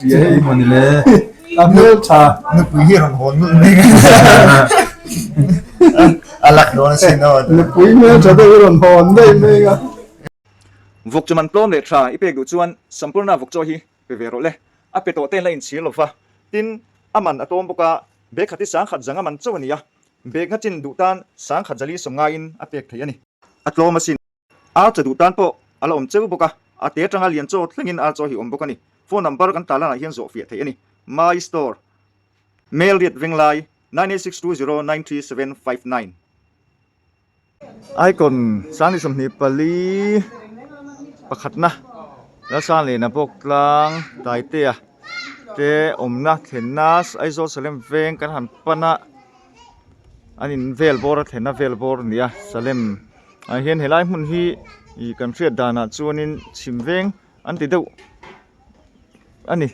Hei maw ni le. A hmel tha. Nupui hi rawn hawn nulh mai a lak dawn asin aw. Nupui hmel tha deuh hi rawn hawn daih mai a. Vawk chu man tlawm leh tha i pek duh chuan Sampurna vawk chaw hi pe ve rawh le. A pe tawh ten la inchhir lo va. Tin, a man a tlawm bawk a, bag khat hi sangkhat zanga man chauh a ni a. Bag nga chin duh tan sangkhat zali sawm ngaiin a pek theih a ni. A tlawm asin. Ar chaw duh tan pawh a la awm cheu bawk a, a te atanga lian chaw thlengin ar chaw hi awm bawk a ni. Phone number kan tarlanah hian zawh fiah theih a ni. My Store, Mail riat venglai, 9862093759. Icon 24 pakhatna Lalsangliana bawk tlang Taitea te awmna thlenna Aizawl Salem veng kan han pan a. An in vel bawr a thlenna vel bawr a ni a Salem ah hian helai hmun hi ih kan hriat danah chuanin chhim veng an ti deuh a ni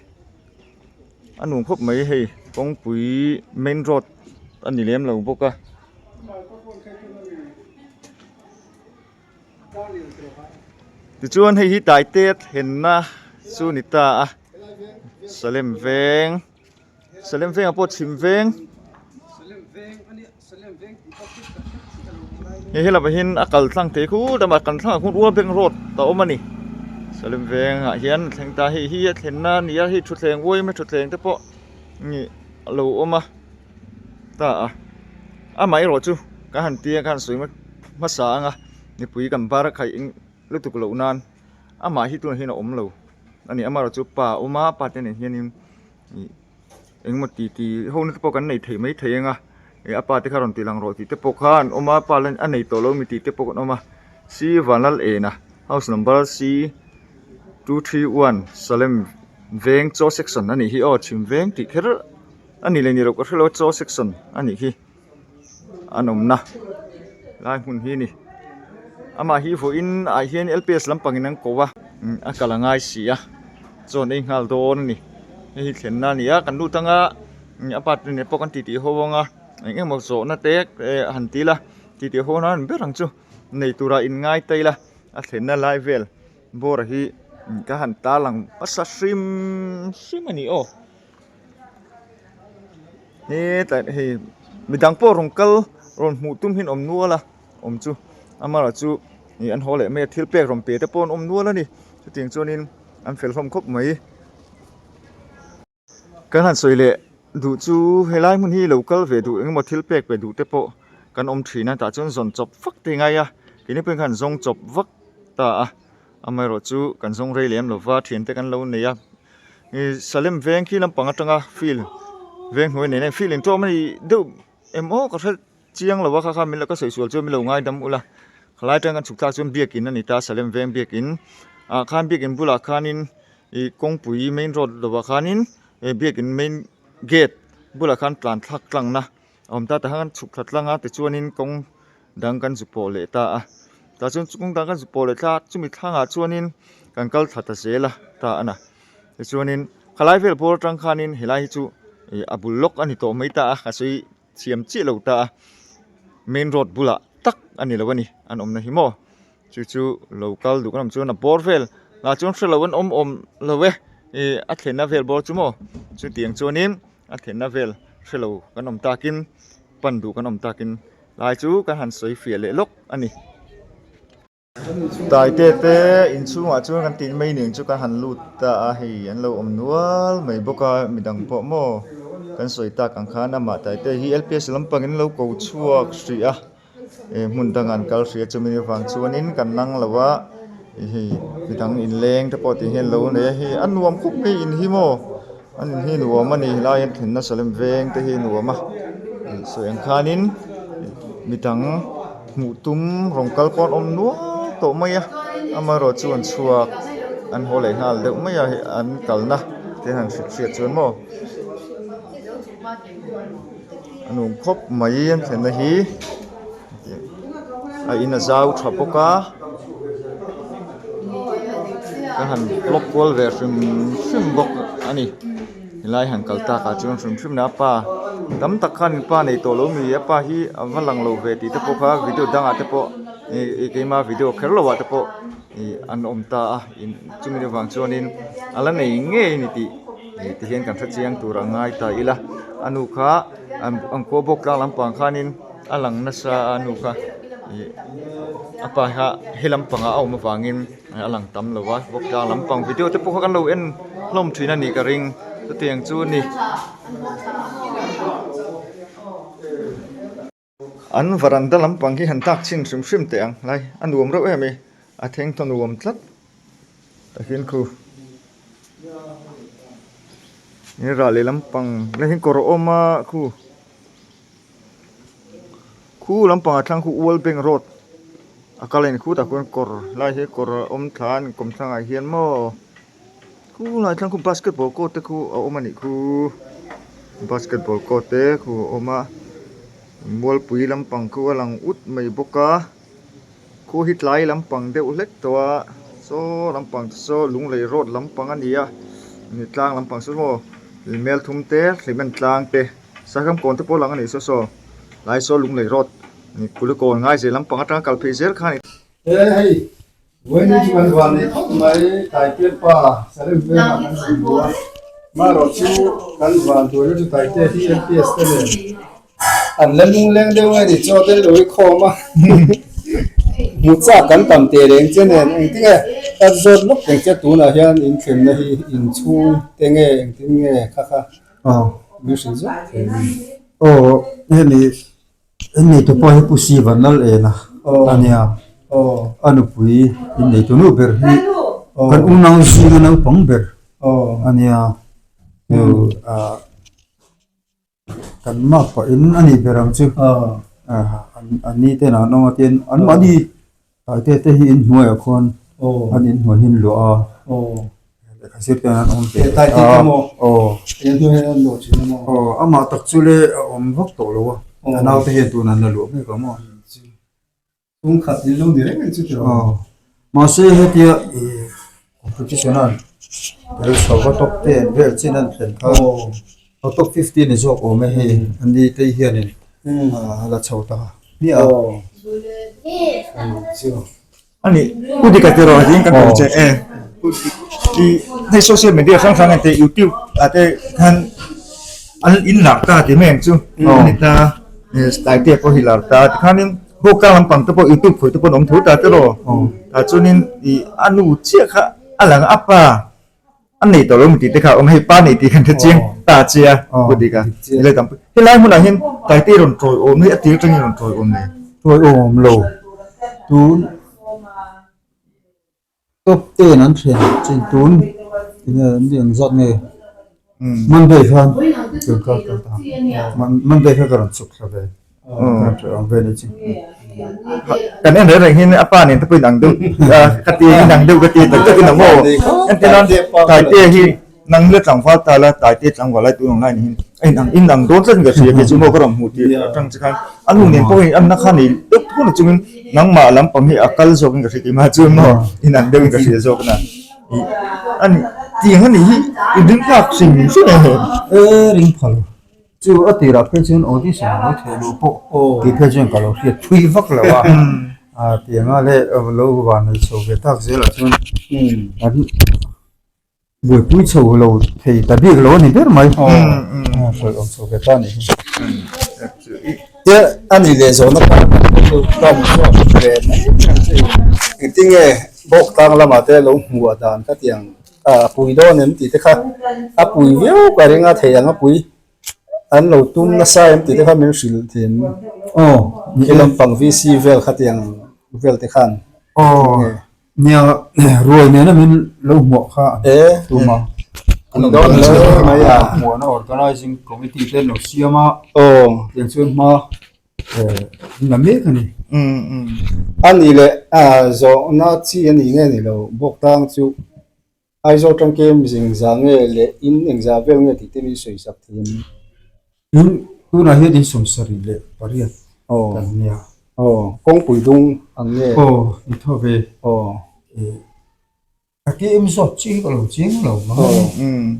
a nuam khawp mai hei kawngpui main road a ni lem lo bawk a. Tichuan hei hi Taite thlenna chu ni ta a Salem veng. Salem vengah pawh chhim veng hei helama hian a kal tlang thei khut a kan thlangah khuan Ual Bank road a awm a ni Salem vengah hian a thleng ta hei hi a thlenna a ni a hei thutthleng uaim a thutthleng te pawh ih a lo awm a ta a amaherawh chu ka han tia ka han sawi hmasa ang a mipui kan bar a khaih lutuk loh nan amah hi tunah hian a awm lo a ni amaherawh chu pa a awm a pa te nen hianin. Ih engemaw ti ti ho na te pawh kan nei thei mai thei ang a ih a pa te kha rawn ti lang rawh tih te pawh kha an awm a pa lan a nei tawh lo mi tih te pawh kan awm a C Vanlal ena house number C 231 Salem veng chaw section a nih hi aw chhim veng tih kher a ni leh ni loh ka hrelo chaw section a nih hi. an awmna lai hmun hi a ni amah hi vawiin ah hian L P S lampangin an ko a a kal a ngai si a chaw an ei nghal dawn a ni hei hi thlenna a ni a kan lut anga a pa te nen pawh kan titi ho ang a eng emaw zawhna te han ti ila titi ho nan ber ang chu nei tura in ngai ta ila a thlenna lai vel bawr hi ka han tarlang hmasa hrim hrim a ni aw. Hetlai hei midang pawh rawn kal rawn hmuh tum hian awm nual a awm chu amaherawh chu ih an haw leh mai a thil pek rawn pe te pawh an awm nual a ni chutiang chuanin an fel hlawm khawp mai. Kan han sawi leh duh chu helai hmun hi lo kal ve duh engemaw thil pek pe duh te pawh kan awm thin a tah chuan zawn chawp vak te a ngai a keini pawhin khan zawng chawp vak ta a amaherawh chu kan zawng rei lem lova thiante kan lo nei a. Ih Salem veng khi lampang atanga field veng hnuai nen a field inṭawm a ni deuh em aw ka hre chiang lo a kha kha min lo ka sawi sual chuan min lo ngaidam ula khalai atang kan chhuk thlak chuan biakin a ni ta Salem veng biakin ah khan biakin bulah khanin ih kawngpui main road lovah khanin ih biakin main gate bulah khan tlan thlak tlangna a awm ta tah khan chhuk thla tlang a tichuanin kawng dang kan zu pawh leh ta a tah chuan kawng dang kan zu pawh leh thla chumi thlangah chuanin kan kal thla ta zel a ta a na tichuanin khalai vel bawr atang khanin helai hi chu ih a bul lawk a ni tawh mai ta a a sawi thiam chiah lo ta a main road bulah tak a ni lo a ni an awmna hi maw chu chu lo kal duh kan awm chuan a bawr vel lah chuan hrelo an awm awm lo e ih a thlenna vel bawr chu maw chutiang chuanin a thlenna vel hrelo kan awm takin pan duh kan awm takin lai chu kan han sawi fiah leh lawk a ni. Taite te inchhungah chuan kan tih mai nen chu kan han lut ta a hei an lo awm nual mai bawk a midang pawh maw kan sawi tak ang khan amah Taite hi L P S lampangin an lo ko chhuak hrih a. Eh hmun dangah an kal hrih a chumi avang chuanin kan nang lo a ih hei midang inleng te pawh tih hian lo nei a hei a nuam khawp mai in hi maw an in hi nuam a ni helai hian thlenna salem veng te hi a nuam a ih sawi ang khanin midang hmuh tum rawn kal pawh an awm nual tawh mai a amaherawh chu an chhuak an haw leh nghal deuh mai a hei an kalna te han hrilh hriat chuan maw. A nuam khawp mai an thlenna hi a in a zau tha bawk a ka han vlog kual ve hrim hrim bawk a ni helai han kal tak ah chuan hrim hrim a pa tam tak khan pa nei tawh lo mi a pa hi a va lang lo ve tih te pawh kha video dangah te pawh ih keima video kher lo ah te pawh ih an awm ta a chumi avang chuanin a la nei ngei a ni tih. Ih ti hian kan hre chiang tur a ngai ta ila a nu kha an khaw bawk tlang lampang khanin a lang nasa a a nu kha ih a pa kha he lampangah a awm avangin a lang tam lo va bawk tlang lampang video te pawh kha kan lo en hlawm thin a nih ka ring chutiang chu a ni. An varanda lampang hi han dak chhin hrim hrim teh ang lai a nuam reuh em i a thleng thaw nuam tlat takin khu he rah leh lampang lai hi kawr a awm a khu khu lampang ah thlang khu ual bank road a kal a in khutah khuan kawr lai hi kawr a awm thla a inkawm thlangah hian maw. Khu lai thlang khu basketball court te khu a awm a nih khu basketball court te khu a awm a mualpui lampang khu a lang ut mai bawk a khu hi tlai lampang deuh hlek tawh a saw lampang te saw lunglei road lampang a ni a tlang lampang saw maw melthum te hlimen tlang te saikham kawn te pawh a lang a nih saw saw lai saw lunglei road kulikawn ngaizel lampang atanga kal phei zel kha a ni. Vawiin chu kan van nei khawp mai Taite pa Salem vengah kan zin duh a, marawh chu kan van tur hi chu Taite hi MPS te nen an la lungleng deuh nge ni chaw te lo i khawm a, hmu chak kan tam teh reng che nen engtinge ka zawt lawk reng che tunah hian inthlenna hi inchhung te nge engtin nge kha kha min hrilh zawk thei a ni. Aw hemi Inneitu pawh hi Pu Siva nal en a a nia. A nupui inneitu nu ber hi kan unau zinga naupang ber a nia. Kan mak pahin a nih ber ang chu. An ni ten an awm a tin anmahni Taite te hi inhnuaiah khuan an inhnuai hi an luah a, lehkha zir te an awm ve a, aw aw amah tak chu le a awm vak tawh lo a, a naute hian tunah an la luah mek ang maw? Aw mahse hetia ih competition a tel chho va top ten vel chin an thlen kha aw top 15 ni zawk awm e hei an ni te hianin a la chho ta hmiah a. Ani u dika tiraw tiin kan hmu che e i hei social media hrang hrang te youtube ah te khan an in lar ta ti mai ang chu ani ta taite pawh hi lar ta tikhanin bawk tlang lampang te pawh youtube khawi te pawh an awm tho ta tiraw tah chuanin ih a nu chiah kha a lang a pa A nei tawh lo mi tih te kha a awm hei pa nei tih khan hre chiang ta che a pu dik a nilai tam pui helai hmunah hian Taite rawn tawi awm hi a tir atangin rawn tawi awm nei tawi awm lo tun top ten an then chin tun enge an ni engzat nge Monday khan tun kha ka ta Monday kha ka rawn chhuk thla ve. Kan en reng reng hian a pa nen te pawh inang deuh ka ti inang deuh ka ti tak tak in ang aw entir nan Taite hi nang la tlangval ta la Taite tlangval lai tun ang lai ni hian a inang inang dawn tlat in ka hria kei chu maw ka rawn hmuh tir atang che khan a nu nen pawh in anna kha nei deuh phur na chungin nangmah lampang hi a kal zawk in ka hria keimah chuan maw inang deuh in ka hria zawk na ih ani tiang ani hi i ring phak hrim hrim em e ring phal. Chu a tirah phei chuan audition a lo theh luh pawh tih phei chuan ka lo hriat phui vak lo a, a tianga leh lo van nei chho ve tak zelah chuan an buaipui chho lo thei ta bik lo a ni ber mai, hrawih awm chho ve ta a nih hi. Tia a ni leh zawhna kha ka hmu chhuak ve mai mai chu engtinge bawk tlang lamah te lo hmuh a dan ka ti ang. A pui dawn em tih te kha a pui viau ka ring a thei ang a pui an lo tum nasa em tih te kha min hrilh thin aw khi lampang VC vel kha tiang vel te khan aw nia ruai nena min lo hmuah kha e tum a pui dawn hle mai a hmuahna organizing committee te an lo siam a aw tiang chuan hma La mek a ni. A nih leh zawhna chi a nih nge ni lo bawk tang chu Aizawl tangkem zing za nge leh in engzah vel nge tih te min sawi sak thei em? In tunah hian in 78 kan nia. Aw, kawngpui dung ang nge? Aw, ni tho ve. Aw. A KM zawt chi hi ka lo chiang lo mai.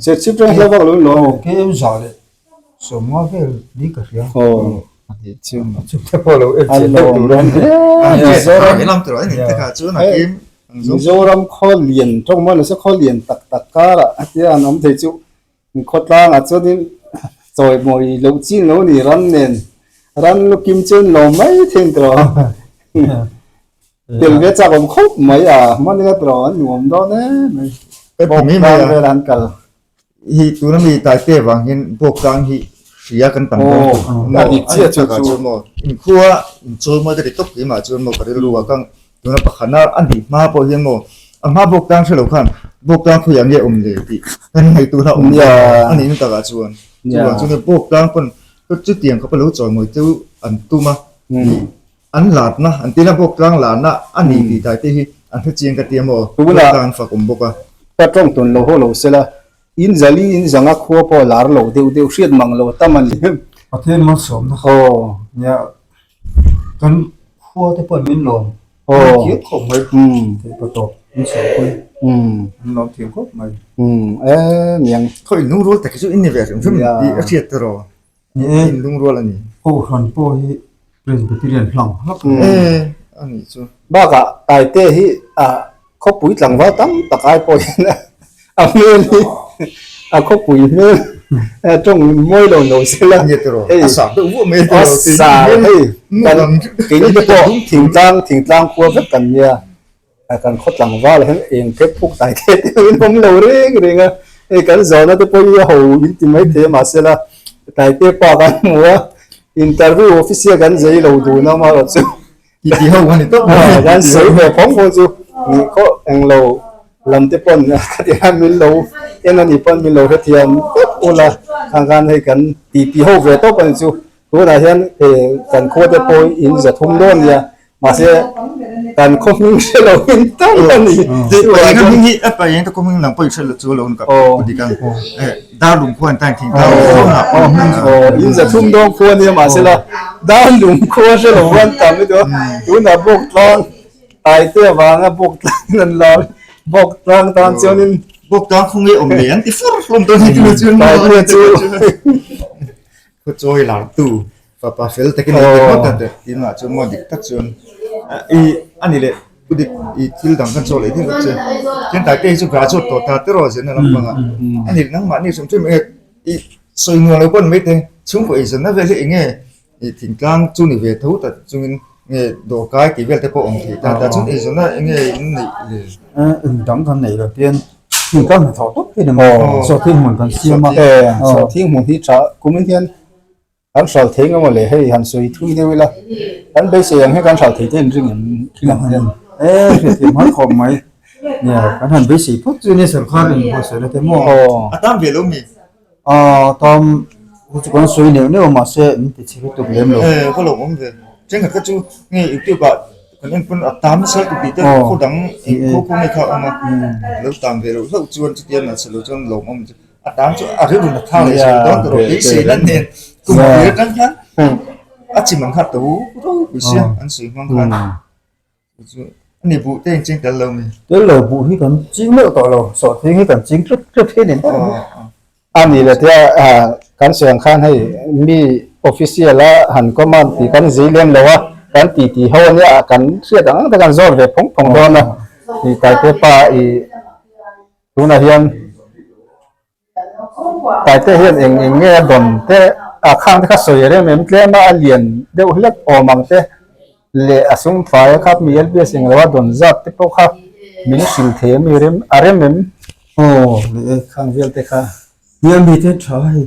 Serchhip tang hla vak lo in lo. KM 150 vel ni ka hria. Chu te pawh lo en chian deuh tur a ni. Mizoram khaw lian tawng maw nasa khaw lian tak tak karah a tia an awm thei chu. Khawtlangah chuanin chawimawi loh chin lo ni ram nen ram lu kim chu an lo mai thei tawh a. Tel ve chak awm khawp mai a, hman ila tawh an nuam dawn em mai. Bawktlang vel an kal. Hi tuna mi Taite vang hian Bawktlang hi hria kan tam dawn tawh. A dik chiah chu chu maw inkhua inchawimawi ka ti tawp keimah chuan maw ka rilru a kang Tuna pakhana a nih hma pawh hian maw a hma bawk tang hre lo khan bawk tang khawiah nge awm le tih kan ngaihtuahna awm lo a nih na takah chuan chuvang chuan bawk tang pawn chutiang khawpa lo chawimawi chu an tum a an latna an tina bawk tlang latna a ni tih dai te hi an hre chiang ka tia maw bawk tlang an fak awm bawk a. Ka tawng tawn lo haw lo sela in zali in zanga khua pawh lar lo deuh deuh hriat mang lo tam a ni. Pathian malsawmna aw nia Kan khua te pawh min lawm thiam khawp mai tih pawh tawp min sawi an lawm thiam khawp mai. Khaw in lungrual tak hi chu in ni ve hrim hrim tih a hriat ta rawh. Ni e. In lungrual a ni. Kohhran pawh hi Presbyterian hlang hlak a ni. E a nih chu. Bakah Taite hi khawpui tlangval tam tak ai pawh hian a hmel hi a khawpui hmel tawng mawi lo lo se la hei a sah deuh vuah mai a sah hei kan keini te pawh thingtlang thingtlang khua vek kan nia kan khaw tlangval hian eng phek phuk tai te te in awm lo reng reng a hei kan zawhna te pawh hi a ho in ti mai thei a mahse la taite pa kan hmu a interview official kan zei lo dun a amaherawhchu Ti ti ho a ni tawp mai. Kan sawi ve phawng phawng chu ni khaw englo lam te pawn khatiang min lo en a nih pawn min lo hrethiam tawp ula khang khan hei kan ti ti ho ve tawp a ni chu tunah hian kan khua te pawh in za thum dawn nia mahse kan khaw hming hre lo in tam a ni. Paenga hming hi a paeng te khaw hming lang pawh i hre lo chu lo ka dik ang Darlung khua an tan thing ta in za thum dawng khua nia mahse la Darlung khua hre lo an tam i tu tunah bawk tlang Taite avanga bawk tlang an lar bawk tlang tan chuanin bawk tlang khaw nge awm leh an ti fur hlawm dawn hi tilo chuan Taite chu khaw chawi lar tu fapa fel takin an ti ngawt a tinah chuan maw dik tak chuan i ani leh Pu Dik i thil dang khan chaw leh deuh vek che. Thian Taite hi chu graduate tawh ta te rawh zirna lampangah a ni nangmah ni hrim hrim enge i sawi nuam lo pawn maite chhungkaw eizawnna vel hi enge i thingtlang chu ni ve tho ta chungin nge dawrkai tih vel te pawh awm thei ta ta chuan eizawnna enge in neih le. Eng dang kan neih lo tian thingtlang hnathawh tawp hi ni maw sawhthing hmun kan siam a. Sawhthing hmun hi tha kumin hian Kan hral thei ngam le hei han sawi thui deuh ila kan beisei ang hi kan hral thei te in ring em thil ang hian. E hriatthiam har khawp mai nia kan han beisei phawt chu nia sorkar in buatsaih na te maw. A tam ve lo mi? A tam chu chu kan sawi neuh neuh a mahse min ti chhe lutuk lem lo. E ka lo awm ve thenkhat kha chu nge youtube ah kan en pawn a tam nasa lutuk tih te khaw dang khaw khaw nge kha a awm a lo tam ve loh hlauh chuan chutia nasa lo chuan lawmawm chu. A tan chu a rilru na thar leh zui dawn tawh beisei lan nen kum hlir atang hian a chim ang kha to ropui sia an sawi hmang khan chu ani buh te in ching tel lo mi. Tel lo buh hi kan ching meuh tawh lo sawhthing hi kan ching tlep tlep hi nen tawh a ni le tia kan sawi ang khan hei mi official a han command tih kan zui lem lo a kan ti ti ho ania kan hriat ang ang te kan zawt ve phawng phawng dawn a tih taite pa i Tunah hian Taite hian eng eng nge a dawn te a khang te kha sawi rem em tlem a a lian deuh hlek awm ang te leh a sum fai a kha mi LPS eng lo a dawn zat te pawh kha min hrilh thei a mi rem a rem em aw leh e khang vel te kha hian mi te tha hei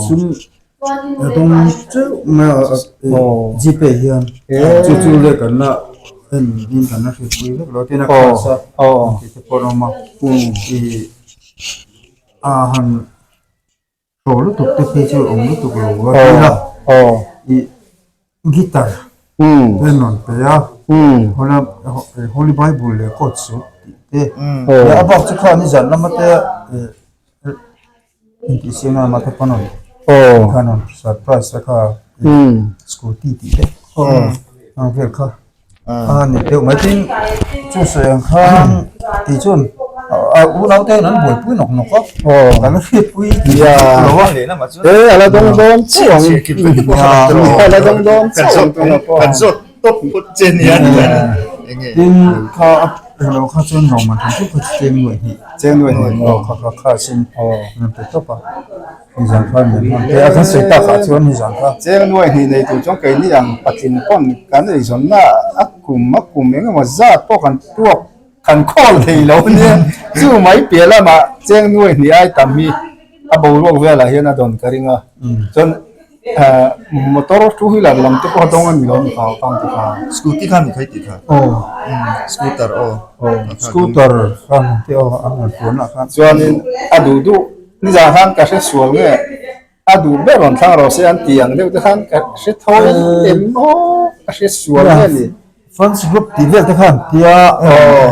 sum a dawng teuh mai a gpay hian chu chu leh kan la en in kan la hrilhpui vek lo tin a class a tih te pawh an awm a ih a han hlawh lutuk te phei chu awm lutuk lo a tin a ih guitar te an rawn pe a holy bible leh coat suit tih te leh a bak chu kha nizan lama te ih Intihsiamna lama te pawn rawn khan rawn surprise te kha scooty tih te ang vel kha a ni deuh mai tin chu sawi ang khan tih chuan a unau te hian an buaipui nawk nawk a kan hriatpui lo a e a la dawng dawn chiah ang a la dawng dawn chiah ang kan zawt tawp phawt che nia tin kha a. Englo kha chuan lawmman hran chu kha chu cheng nuaih hnih. Cheng nuaih hnih aw kha kha kha sin an pe tawp a nizan khan min hman te a kan sawi tak ah chuan nizan kha. Cheng nuaih hnih nei tur chuan keini ang patling pawn kan eizawnna a kum a kum engemaw zat pawh kan tuak kan khawl thei lo ania chu mai piah lamah cheng nuaih hnih ai tam hi a boruak velah hian a dawn ka ring a chuan Motor two wheeler lam te pawh a dawng a ni lo a ni kha kang te kha. Scooty kha mi khai tih kha. Aw. Scooter aw. Aw scooter khan te aw an rawn puan ah khan. Chuanin a duh duh nizan khan ka hre sual nge a duh ber rawn thlang rawh se an ti ang deuh te khan ka hre tho em aw ka hre sual nge ni. Fans group tih vel te khan tia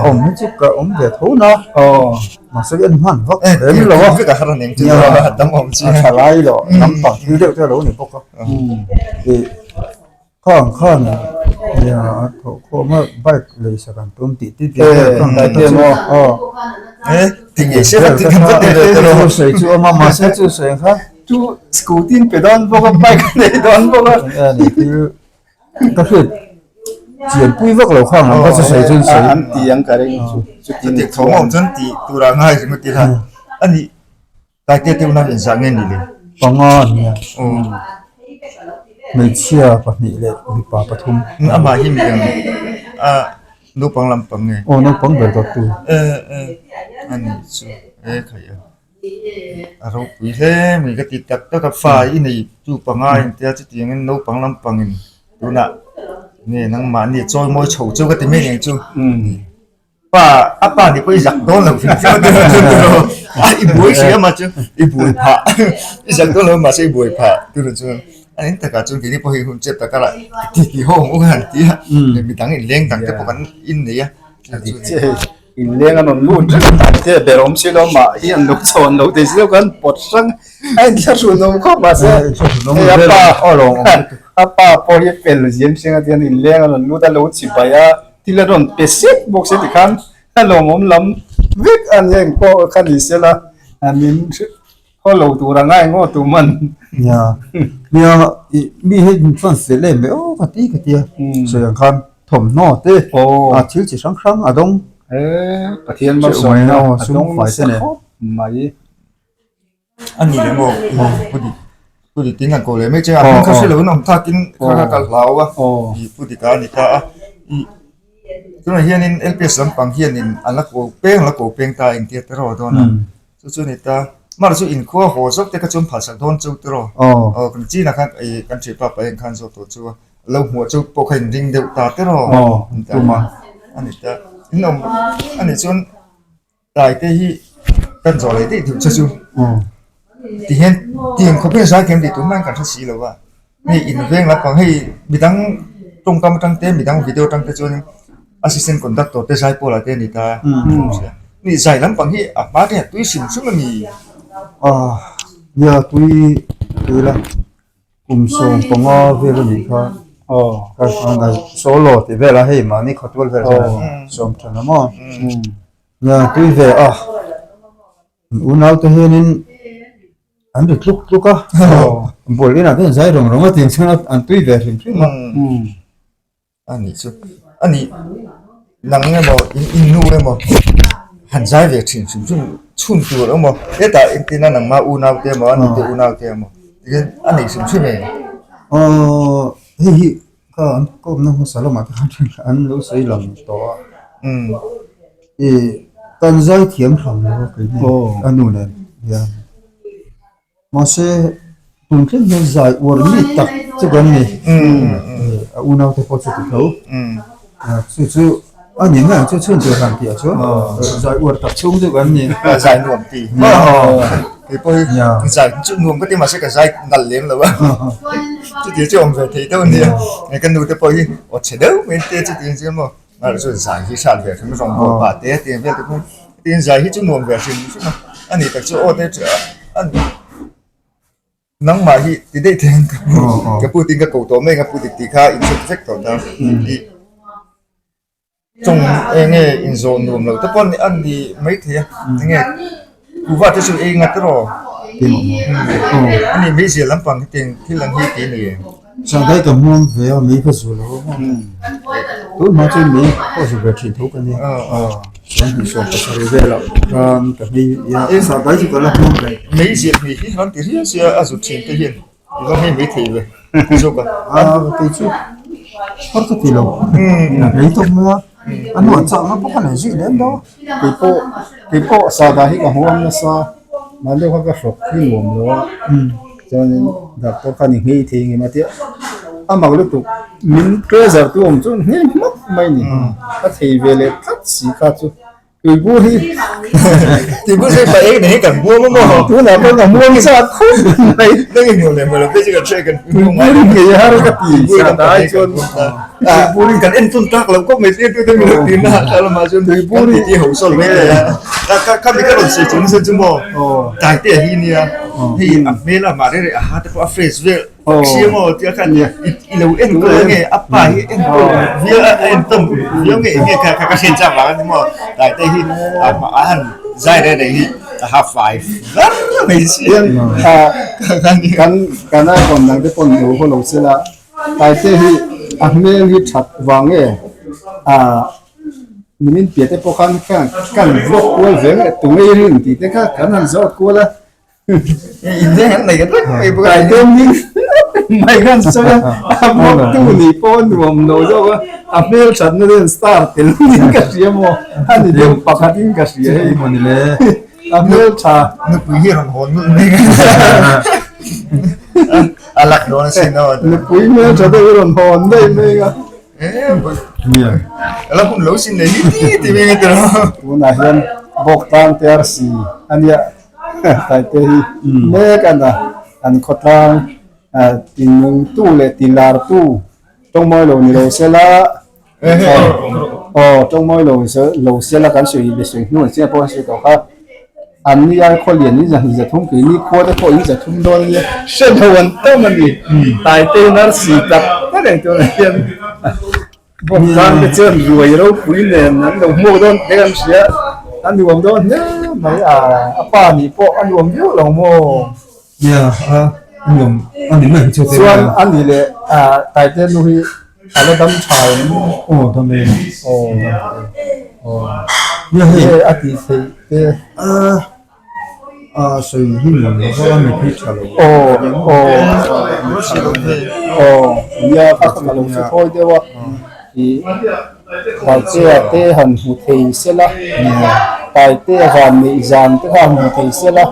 awm hi chu ka awm ve tho na mahse en hman vak rem lo a a tha lai lo lampang thil deuh te a lo ni bawk a ih khang khan nia a thawh khawm a bike lei sak an tum tih te vel kha ang te chu aw chu sawi chu a awm a mahse chu sawi ang khan chu scooty in pe dawn bawk a bike a nei dawn bawk a thil Ka hriat chian pui vak lo khang ang ka chu sawi chuan sawi. An ti ang ka ring chu. Chuti tho awm chuan ti tura ngai ringawt ila. Ani Taite te unau inzah nge ni le? Panga a nia. Hmeichhia pahnih leh mipa pathum. Amah hi mi ang a naupang lampang nge? Aw naupang ber dawttu. E e ani chu e khai a. A ropui hle mai ka ti tak tak a, fa i nei tu panga in tia chutiangin naupang lampangin tunah nge nangmahni chawi mawi chho chu ka ti mai ang chu pa a pa ni pawh i zak dawn lo hrim hrim a i buai hrih a mah chu i buai phah i zak dawn lo mahse i buai phah tunah chuan a eng takah chuan keini pawh hei hun chep tak a ti ti ho ang u han ti a midang inleng dang te pawh kan innei a. Inleng an rawn lut reng a, te ber awm si lo mah hi an lo chhawn lo thei si lo kan pawt hrang a inthlahrun awm khawp mahse hei a pa a pa pawh hi fel zim seng a tihian inleng an rawn lut a lo chibai a thil a rawn pe sek bawk se tikhan a lawmawm lam vek a nia engpawh kha ni sela min haw lo tur anga eng aw tum an. Nia nia mi hi chuan fel em em aw ka ti ka ti a sawi ang khan thawmhnaw te a thil chi hrang hrang a dawng Pathian malsawmna a dawng nasa khawp mai. A ni le maw Pu Dik Pu Dik tin kan ko leh mai che a hming kha hre loin awm thakin kha kha ka hlau a ih Pu Dika a ni ta a ih tunah hianin LPS lampang hianin an la ko peng an la ko peng ta engtia te rawh dawn a. Chu chu ni ta. Mar chu inkhua haw zawk te kha chuan phalsak dawn chu tiraw. Aw kan chin ah khan ih kan thipa pa en khan zawk tawh chu a lo hmuh chu pawh kha in ring deuh ta tiraw. Aw tuma. A ni ta. In awm a nih chuan tlai te hi kan zawh leh daih duh che chu. Ti hian tiang khawp hian zai thiam tih tum mai kan hre si lo a. Hei in veng lampang hei midang tawngkam atang te midang video atang te chuan assistant conductor te zai pawlah te a ni ta ni zai lampang hi a hma te hian tui hrim hrim a ni. Ah nia tui tui la kum 15 vel a nih kha aw solo tih vel a hei mahni khawtual vel sawm than a maw nia tui ve a unau te hianin. An ri tluk tluk a, ball inah te an zai rawng rawng a tiang chuan an tui ve hrim hrim a. A nih chu, a nih nang emaw in in nu emaw han zai ve thin hrim hrim chhun tur emaw hetah engtin a nangma unau te emaw a nute unau te emaw tikhian a nei hrim hrim em? Aw hei hi kha an kawmna hmasa lamah te khan an lo sawi lang tawh a. Ih kan zai thiam hram lo a kei hi a nu nen hian mahse tun thleng hian zai uar mi tak chu kan ni a unau te pawh chu ti tho chu chu a ni mai ang chu chhun tur han tih ah chuan zai uar tak chhung chu kan ni zai nuam ti kei pawh hi zai chu nuam ka ti mahse ka zai nalh lem lo a chuti chu awm ve thei deuh a nia ka nu te pawh hi aw chhe deuh mai te chuti ang chu maw. Mar chu zai hi hrat ve hrim rawng bawl pah te tih vel te pawh tin zai hi chu nuam ve hrim hrim a a ni tak chu aw te chu a nangmah hi ti daih thei ang ka pu ka pu tin ka ko tawh mai ang a pu dik tih kha in hre vek tawh ta ih tawng eng nge inzawh nuam lo te pawh a ni maithei a enge kuhva te chu ei ngat erawh a ni mai zia lampang hi tiang thil ang hi ti a ni. Sangdai ka hmuam ve a, mei ka zu lo a. Tun hma chuan mei pawh zu ve thin tho ka nia. 27 velah khan ka hmei a sahdai chu ka la hmang ve. Mei ziah hmei hi han ti riau sia a zut thin te hian i va hmei mai thei ve zawk a. Kei chu har ka ti lo. Mei tawp mai a, a hnuah chakna bawk a nei zui lem daw. Kei pawh kei pawh sahdah hi ka hmu ang nasa mahni kha ka hrawk hi nuam lo a chuanin doctor khan i nghei thei ngei mai tia a mak lutuk min pressure tu awm chu nghei hmak mai ni ka thei ve leh tlat si kha chu tuibur hi tuibur hi pa eng nei kan buam a maw tunah pawh ka muang zat khawp mai nang in hmuh leh hmuh lo phei chu kan hre kan tuibur hi nghei har ka ti sahdah hi chuan Tuibur kan en tawn tak lo khawp mai zir tute min lo ti na a lamah chuan tuibur hi ti ho sawl mai le a ka ka mi ka rawn sawi chu nasa chu maw tai te a hi nia hei a hmel a mah reh reh a ha te pawh a fresh vel sia maw tia khan i lo en kawl nge a pa hi en kawl viau a en tawn viau nge enge kha ka hriat chak vang a ni maw tai te hi a a han zai reh reh hi a ha fai var mai sia kan kan a rawn dang te pawn lo haw lo se la. Taite hi a hmel hi that vang nge ah nimin piah te pawh khan khan kan vlog kual ve nge tu ngei rin tih te kha kan han zawt kual a Taite hming mai khan sawi a a vlog tu nih pawh a nuam lo zawk a a hmel that na ten star tel niin ka hria maw a ni deuh pakhat in ka hria hei a hmel tha nupui hi rawn hawn nulh mai A lak dawn a sin aw. Nupui hmel tha deuh i rawn hawn daih mai a. A la hun lo sin leh hi ti ti mai a tiraw. Tunah hian bawk tlang te arsi a nia taite hi mek a na an khawtlang tinungtu leh tilartu tawngmawi lo ni lo sela Aw tawngmawi lo lo sela kan sawi be sawi hnu an chiah pawh an sawi tawh kha an ni ai khaw lian in zahnih zathum kei ni khua te pawh in zathum dawn ania hre lo an tam a ni taite in arsi tak tak ang tunah hian bawk tlang te chuan ruai ropui nen an lo hmuak dawn te an hria a nuam dawn hle mai a a pa nih pawh a nuam viau lo maw. Nia a nuam a ni mai chu chuan a ni leh taite nu hi. A la dam tha em? Aw dam e. Aw aw. Nia hei a tih theih te. A a sawi hi nuam lo va mi phei tha lo. Aw aw. Aw nia ka ka lo hre thawi deuh a. I Taitea te han hmu thei sela. Taitea van neih zan te kha han hmu thei sela.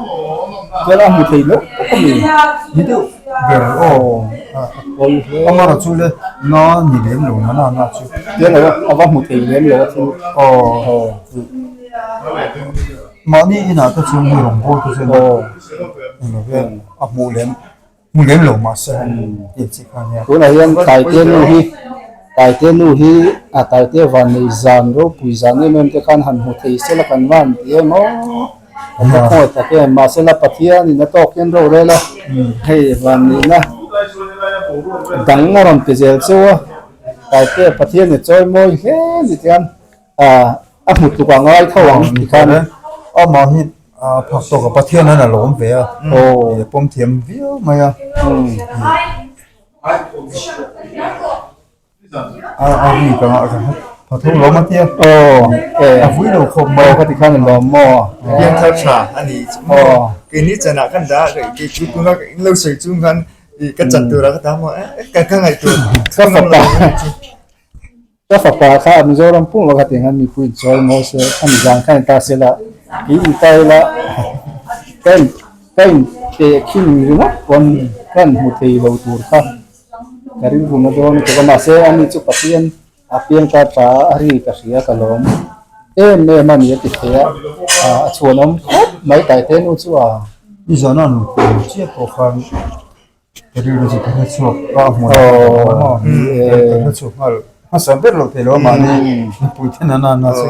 Chuan a hmu thei loh tak a ni. Ni deuh. Ber aw amara chu le na ni lem lo na na na chu te lo a va hmu thei lem lo a thil aw mahni inah te chuan hei rawn bawl te chuan a hmuh lem hmu lem lo mahse tih chi kha nia tunah hian taite nu hi taite nu hi a taite van nei zan ropui zan em em te khan han hmu thei se la kan van ti em aw. Kan la khawngaih tak em? Mahsela Pathianin a tawk hian rorel a, hei vannihna dang a rawn pe zel cheu a, Taite Pathianin a chawi mawi hle ni tian a hmu tluk a ngai tho ang ti khan. Amah hi phak tawk a Pathian hian a lawm ve a, a pawm thiam viau mai a. A ri ka ngah ka pha tho lawm a tia a vui lo khawp mai ka ti khan lawm maw pian thar tha a ni chu maw keini chanah kan dah kei chu tuna in lo sawi chung khan ka chan tura ka ta maw ka ka ngaih tur ka fapa ka fapa kha Mizoram pum lo kha tiang khan mipui chawi maw se a mi zan khan ta se la kei in ta ila ka in ka in tehkhin ringawt pawn kan hmu thei lo tur kha. Ka rilru na dawn tuk a mahse ani chu Pathian a piang ta ta a ri ka hria ka lawm em em a ni a ti thei a a chhuanawm khawp mai taite nu chu a. I zana nu tur chiah pawh khan ka rilru chu ka hre chhuak a hmu ka hre chhuak nghal hmasa ber lo thei lo a mahni mipui ten an an a chu.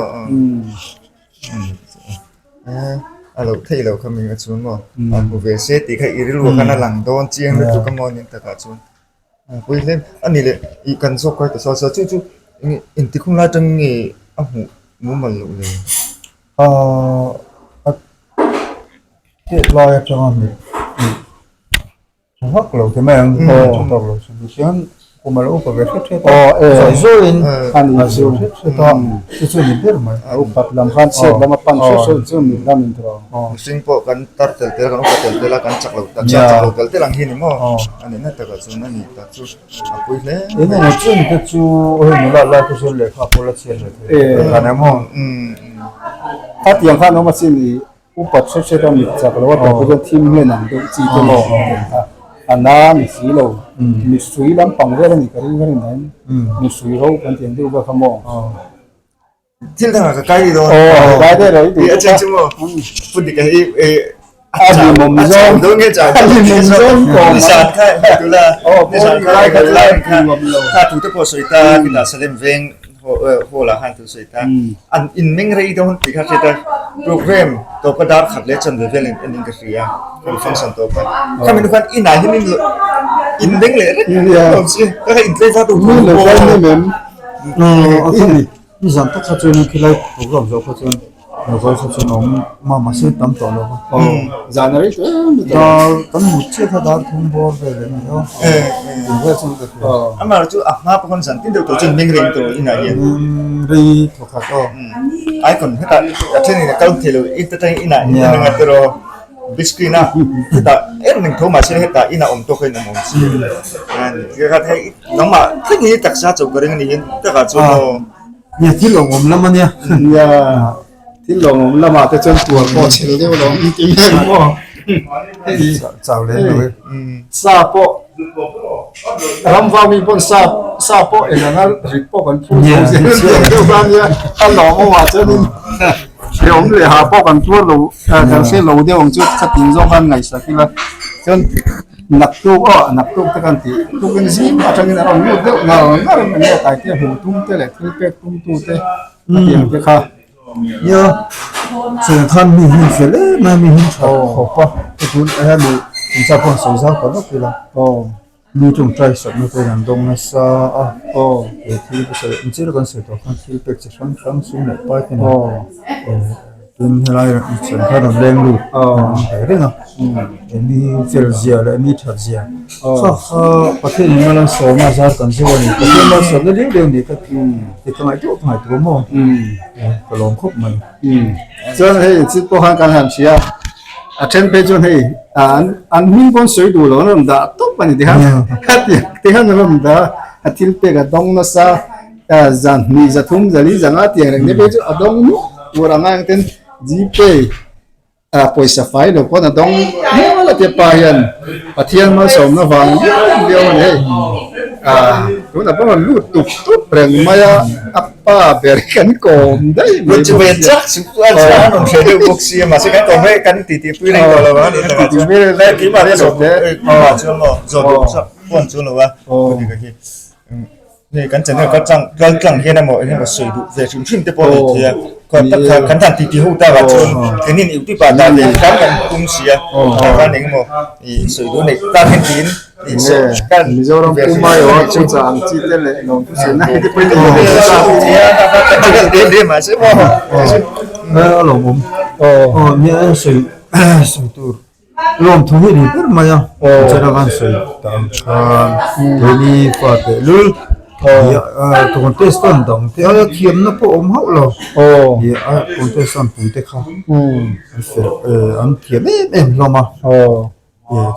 A loh theih loh kha ming a chuan maw a hmu ve se tih kha i rilru khan a lang dawn chiang lutuk a maw nin takah chuan a pawi hle a ni leh ih kan zawk kai ta saw saw chu chu engti khung lai atang nge a hmuh mumal loh le ahh a teh lai atanga mit ih tha vak lo te mai ang tha vak lo chu ni hian. Kum a lo upa ve hret hret a, zawi zawiin a zir hret hret a, chu chu a ni ber mai. A upat lam khan chhiat lam a pan hret hret chu mit lam in tawh. Mihring pawh kan tar tel tel a, kan upa tel tel a, kan chak lo tak chak chak lo tel tel ang hi a ni maw? A nihna takah chuan a ni tak chu a pui hle mai. Eng emaw chen te chu hei nula lai te chuan lehkha pawh la chhiat ve thei a ni maw? Khatiang khan awm asin i Upat hret hret a mit chak lo a tawp chuan thim hlen ang deuh chi te maw a na ni si lo mit hrui lampang vel a ni ka ring ka rin dahin mit hrui ro kan tih ang deuh vel kha maw. Thil dangah ka kai dawn. Aw kai daih rawh i duh a chen chu maw pu dik a hi a hlimawm zawng dawn nge chau a hlimawm zawng tawh ni san kha tula ni san kha lai kha kha thu te pawh sawi ta khitah Salem veng hall ah khan thu sawi ta an in meng rei dawn tih kha hriat a program tawp a dar khat leh chanve vel in en in ka hria kan function tawp a khami nu khan inah hian in in meng leh reng awm si ka kha in tlei va tu mi lo kal nem em ni zan tak kha chuan khilai program zawh kha chuan lo kal kha chuan awm mah mahse tam tawh lo a zan a rei tawh em dar kan mut chiah kha dar thum bawr vel em ni aw tum vel chuan ka hria amah chu a hma pawh khan zan tin deuh tawh chuan meng reng tawh inah hian rei thaw khat aw icon hetah a thenin a kal thei lo i ta tangin inah in en anga tiraw big screen a hetah em reng tho mahse hetah inah awm tawk hian awm awm si hei nangmah thleng hi taksa chauh ka ring a ni hian takah chuan aw Nia thil awm lam a nia. Nia thil lawmawm lamah te chuan tuar pawh chhel deuh lo ang ti mek maw. Hei Chau lem lo e. Sa pawh ram vau mi pawn sa sa pawh eng anga rit pawh kan phur zo zel deuh kha nia a lawmawmah chuanin hrehawm leh ha pawh kan tuar lo kan hre lo deuh ang chu khatin zawng khan ngaihsak ila chuan Naktuk aw, naktuk te kan tih tukin zing atangin a rawn lut deuh ngar ngar mai a, Taitea hmuh tum te leh thil pek tum tu te a tih ang te kha. Nia, cheng khan mi hun fel em a, mi hun tha khawp a, tun a hian ih inchak pawh sawi zau ta vak ila, mi tawngtai sakna te an dawng nasa a, he thil ka sawi engchil kan sawi tawh khan thil pek chi hrang hrang sum leh pai te nen. Tin helai chhan kha rawn leng lut ve reng a he mi fel zia leh mi that zia kha kha Pathian in mal an sawm a zar kan zo a ni Pathian mal sawmna deuh deuh ni ka ti ka ngaihtuah ka ngaihtuah maw ka lawm khawp mai. Chuan hei chit pawh khan kan han hria a then phei chuan hei an an hming pawn sawi duh lo an rawn dah tawp a ni tikhan tikhan an rawn dah a thil pek a dawng nasa. Zan hnih za thum za li za nga tiang reng te phei chu a dawng nup tur ang ang ten Gpay pawisa fai lo pawn a dawng nual a tia pa hian Pathian malsawmna vang viau viau a ni hei tunah pawh rawn lut tup tup reng mai a a pa ber hi kan kawm daih mai bawk sia. Hei kan channel kal tlang kal tlang hian emaw eng emaw sawi duh ve hrim hrim te pawh a nei thei a khaw tak kha kan dan titi ho tak ah chuan keini youtube ah dan leh hram kan tum si a tah khan eng emaw ih sawi duh neih tak hian tiin ih sawi kan Mizoram pum ai aw chu chah ang chi te leh lawm thu sawi na te pawh in a lawmawm aw nia sawi sawi tur. Lawmthu hi ni ber mai a, chera khan sawi ta ang khan keini fa tehlul contestant dang te aia thiamna pawh awm hauh lo a contestant pui te kha an fel an thiam em em hlawm a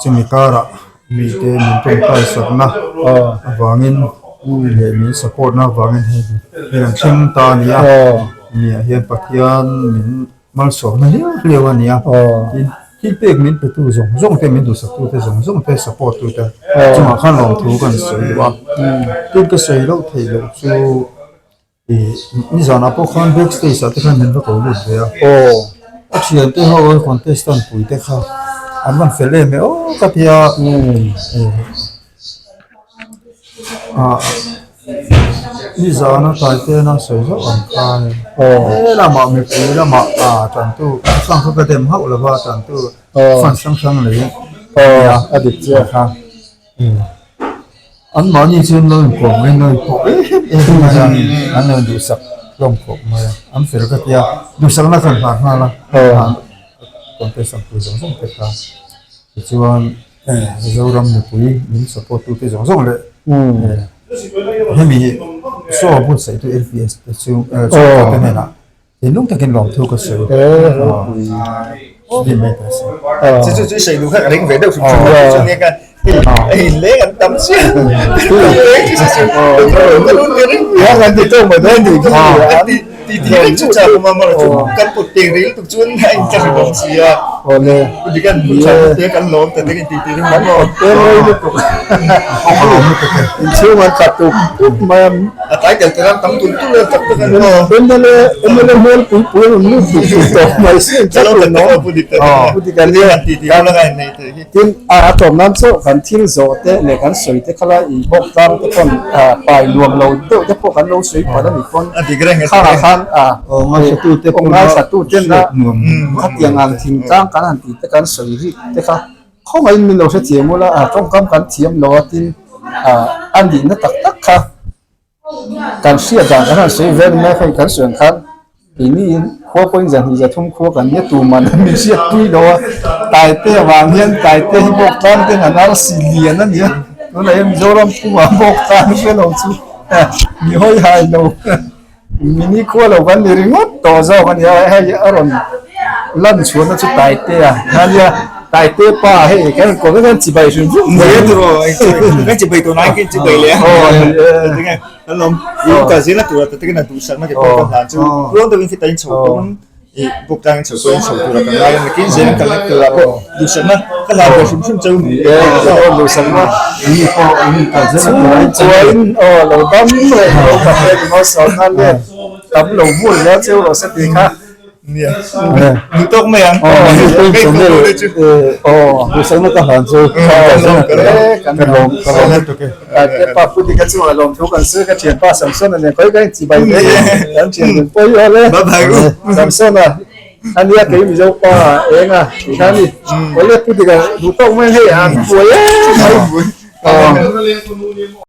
chumi karah mite min tawngtai sakna avangin leh min support na avangin hei hei an thleng ta a ni a nia hian Pathian min Malsawmna hliau hliau a ni a, tin thil pek min petu zawng zawng te, min duhsaktu te zawng zawng te, support tu te chungah khan lawmthu kan sawi duh a, tin ka sawi loh theih loh chu ih nizanah pawh khan back stage ah te khan min va ko lut ve a, a thian te ho a contestant pui te kha an rawn fel em e aw ka ti a, ah. Nizana Taitena sawi zauh ang khan he lamah mipui lamah tantu hrang kha ka dem hauh lova tantu fan hrang hrang lei a dik chiah kha anmahni chuan lo inkawm mai lo inpawh em em mai a an lo duhsak hlawm khawp mai a an fel ka tia duhsakna khan hlan nghal a contest ang pui zawng zawng te kha tichuan Zoram mipui min support tute zawng zawng leh. Hemi show buatsaih tu LPS te chu chhungkua te hnenah thinlung takin lawmthu ka sawi ni mai ta se. Chu chu chu sawi duh kha ka ring ve deuh hrim hrim a chuan nia ka hei inleng an tam chiah inleng chu chu ka lu ti ring Ya kan ti tawk mai dawn tih a ti ti ti reng chu cha kuma mara chu kan put teng ril tuk chuan a in tla ri bawk si a Awle dik an put tha te kan lawm ta te ti ti ring mai maw te rei lutuk inchhung an khat tuk tuk mai a a tlai tel tel an tam tul tul a tak tak an maw MLA MLA hmel pui pui an rawn lut tuk tuk tawh mai si an tla tul no pu dik ta pu dik an nia ti ti ring lai nei te hi Tin, a tlawm nan chu kan thil zawh te leh kan sawi te kha la in bawk tlang te pawn pai nuam lo deuh te pawh kan lo sawi palh a nih pawn khangah khan ngaithla tu ten a khatiang ang thingtlang kan han tih te kan sawi rik te kha khawngaihin min lo hrethiam ula tawngkam kan thiam lo a tin a nihna tak tak kha Kan hriat dan kan han sawi vel mai kha kan sawi ang khan keini khua pawhin zan hnih zathum khua kan nia tuman an min hriat pui lo a, Taite avang hian Taite hi bawk tlang ten an arsi lian a nia, tunah hian Mizoram pumah bawk tlang hre lo chu mi hawi hai lo mini khua lo kan ni ringawt tawh zawk a nia, hei a rawn lan chhuahna chu Taite a nia. Taite pa hei kan rawn kawm hian chibai hrim hrim mai a tiraw kan chibai tawh nai khin chibai leh a tinge kan lawm i ka zela tura ta tekin a duhsak na ke pawh kan hlan chu tluang deuhin khi ta in chho pawn i buk tlang in chho pawn chho tura kan lai a nakin zel kan la tura pawh duhsak na ka hlan ve hrim hrim cheu ni e duhsak na ni pawh in kal zela tura in chuan aw lo dam reng lo ka hre ni maw sawrna let tam lo vur zel cheu rawh se tih kha Nia, nu tawk mai ang. Aw, duhsakna ka hlan chu. Ka lawm, ka lawm lutuk e. Te pa pu dika chu a lawm thu kan sawi ka thianpa Samson a nen khawi ka inchibai ve kan thian min pawi awl e. Samson a ania kei Mizo pa eng a ti kha ni. Awle pu dika duh tawk mai hei an buai em mai.